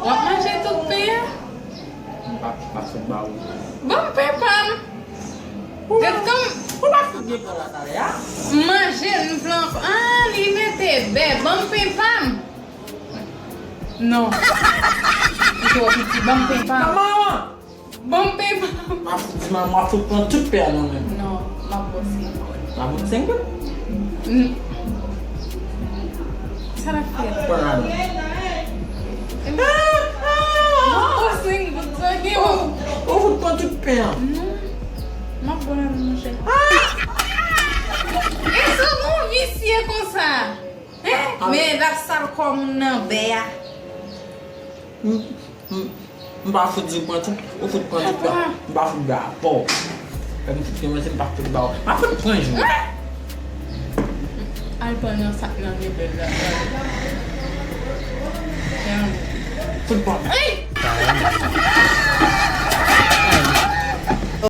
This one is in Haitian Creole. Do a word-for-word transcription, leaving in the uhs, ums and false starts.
W ap manje tout pen an? M pa, m pa sot ba ou. Ban m pen pa m. Gad kòm. Ou pa fout gen plan la talè a? M manje l, m flan. Ah, li mete bè. Ban m pen pa m. Non. Li twò piti. Ban m pen pa m. Manman! Ban m pen pa m. M ap fout di manman, m ap fout pran tout pen an nan men m. Non, m ap ba w senk goud. M ap fout senk goud? N- Sa l ap fè? Pran la non. M ap ba w senk goud, sa gen ou. Ou fout pran tout pen an. Non. M ap ba w la non, monchè. E sa moun visye konsa? Hein? Men l ap sal kò moun nan bè a. M, m, m pa fout di pran tout, ou fout pran tout la. M pa fout ba a pa w. Lè m fout gen manje, m pa fout ba w. M pa fout pran jou. Al pran nan sak nan rebèl la. Fout pran.